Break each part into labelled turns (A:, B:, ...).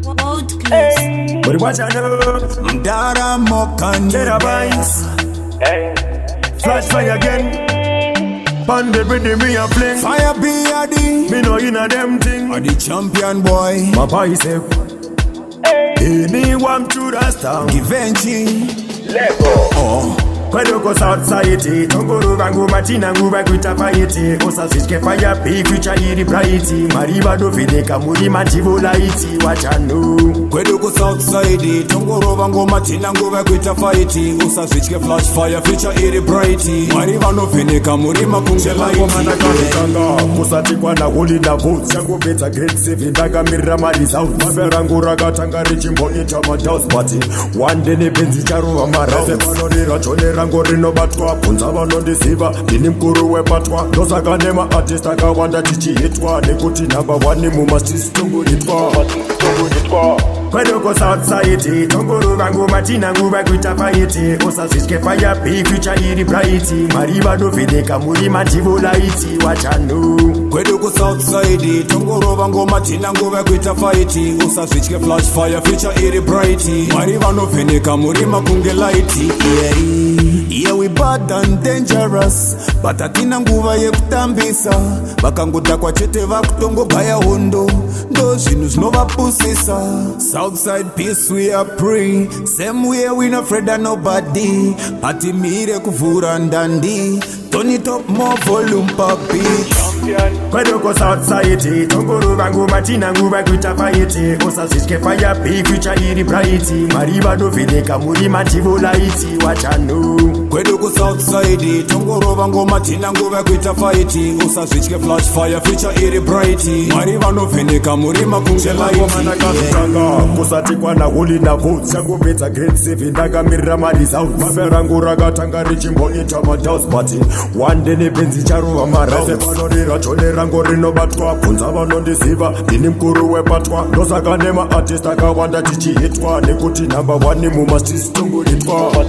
A: World class.
B: But watch out now.
C: Mdaramo
B: Terabytes. Flash fire again. Pan the rhythm me a fling.
C: Fire B.I.D.
B: Me no inna them thing.
C: Are the champion boy.
B: My bicep. Anyone to the star.
C: Givenchy. Oh.
B: Kwedu kuSouthside, tongorova nguva tina nguva kuita fight. Usazvitye fire big future iri bright. Mwari vanovheneka murima ndivo light wachano.
C: Kwedu kuSouthside, tongorova ngoma tina nguva kuita fight. Usazvitye flash fire future iri bright. Mwari vanovheneka murima kunge light.
B: Ndakazvitanga kusati kwana holida votes changopedza grade 7 ndakamirira maresults. Mafia rangu rakatanga richimboita madoubts, but one day nebenzi charova marounds. Vanorira jone rangu rinobatwa, bvunza vanondiziva, ndini mukuru wepatwa. Ndosaka nemaartist akawanda tichihitwa, nekuti number one mumastreets tongoritwa. Kwedu kuSouthside, tongorova ngoma tina nguva kuita fight. Usazvitye fire big future iri bright. Mwari vanovheneka murima ndivo light wachano.
C: Kwedu kuSouthside, tongorova ngoma tina nguva kuita fight. Usazvitye flash fire future iri bright. Mwari vanovheneka murima kunge light. Yeah, we bad and dangerous, but hatina nguva yekutambisa. Vakangodhakwa chete vakutongogaya hondo, ndo zvinhu zvinovapusisa. Southside peace we are free, same way we no afraid of nobody. Hatimire kuvhura ndandi, turn it up more volume papi.
B: Kwedu kuSouthside, tongorova ngoma tina nguva kuita fight. Usazvitye fire big future iri bright. Mwari vanovheneka murima ndivo light wachano.
C: Kwedu kuSouthside, tongorova ngoma tina nguva kuita fight. Usazvitye flash fire future iri bright. Mwari vanovheneka murima kunge light.
B: Ndakazvitanga kusati kwana holida votes changopedza grade 7 ndakamirira maresults. Mafia rangu rakatanga richimboita madoubts, but one day nebenzi charova marounds. Vanorira jone rangu rinobatwa, bvunza vanondiziva, ndini mukuru wepatwa. Ndosaka nemaartist akawanda tichihitwa, nekuti number one mumastreets tongoritwa.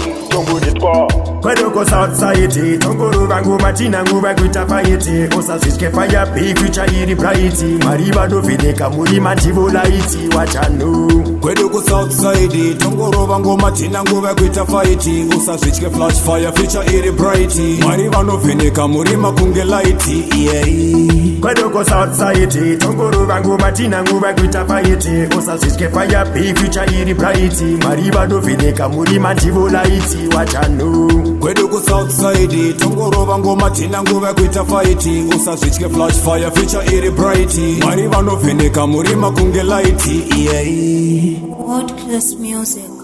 B: Kwedu kuSouthside, tongorova ngoma tina nguva kuita fight. Usazvitye fire big future iri bright. Mwari vanovheneka murima ndivo light wachano.
C: Kwedu kuSouthside, tongorova ngoma tina nguva kuita fight. Usazvitye flash fire future iri bright. Mwari vanovheneka murima kunge light. Yeah.
B: Kwedu kuSouthside, tongorova ngoma tina nguva kuita fight. Usazvitye fire big future iri bright. Mwari vanovheneka murima ndivo light wachano.
C: Kwedu kuSouthside, tongorova ngoma tina nguva kuita fight. Usazvitye flash fire future iri bright. Mwari vanovheneka murima kunge light. Yeah.
A: World class music.